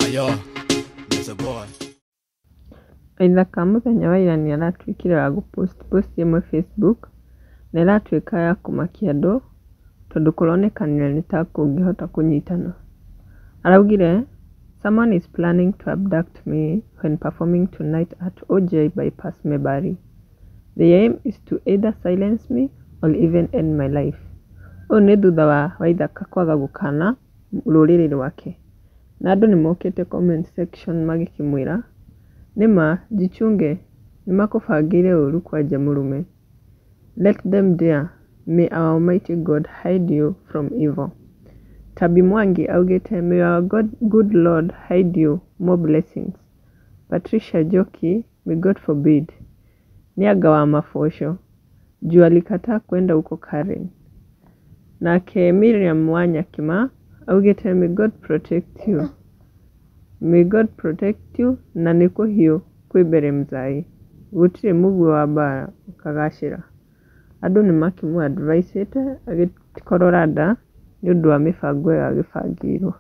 Ayo, it's a boy. Waithaka mũthenya wa ira nĩ aratuĩkire wa gũ post post ĩmwe Facebook, na ĩratuĩka ya kũmakia andũ, tondũ kũronekanire nĩ ta kũngĩhota kũnyitana. Araugire, "Someone is planning to abduct me when performing tonight at OJ Bypass Mebari. The aim is to either silence me or even end my life." Ũũ nĩ thutha wa Waithaka kwaga gũkana rũrĩrĩ rwake. Na andũ nĩ mokĩte comment section magĩkĩmwĩra, nĩma jichunge, nĩmakũbangĩire ũru kwanja mũrume. Let them dare, may our almighty God hide you from evil. Tabi Mwangi augĩte may our God, good Lord hide you more blessings. Patricia Njoki, may God forbid. Nĩ wa maboco. Juu alikataa kwenda huko Karen. Nake Miriam Wanyakima augĩte may God protect you. May God protect you na nĩ kũhiũ kwĩ mbere mzai. Gũtirĩ mũguĩ wa mbara ũkagacĩra. Andũ nĩ makĩmũ advice ĩte agĩkorora nda nĩ ũndũ wa mĩbango ĩyo agĩbangĩirwo.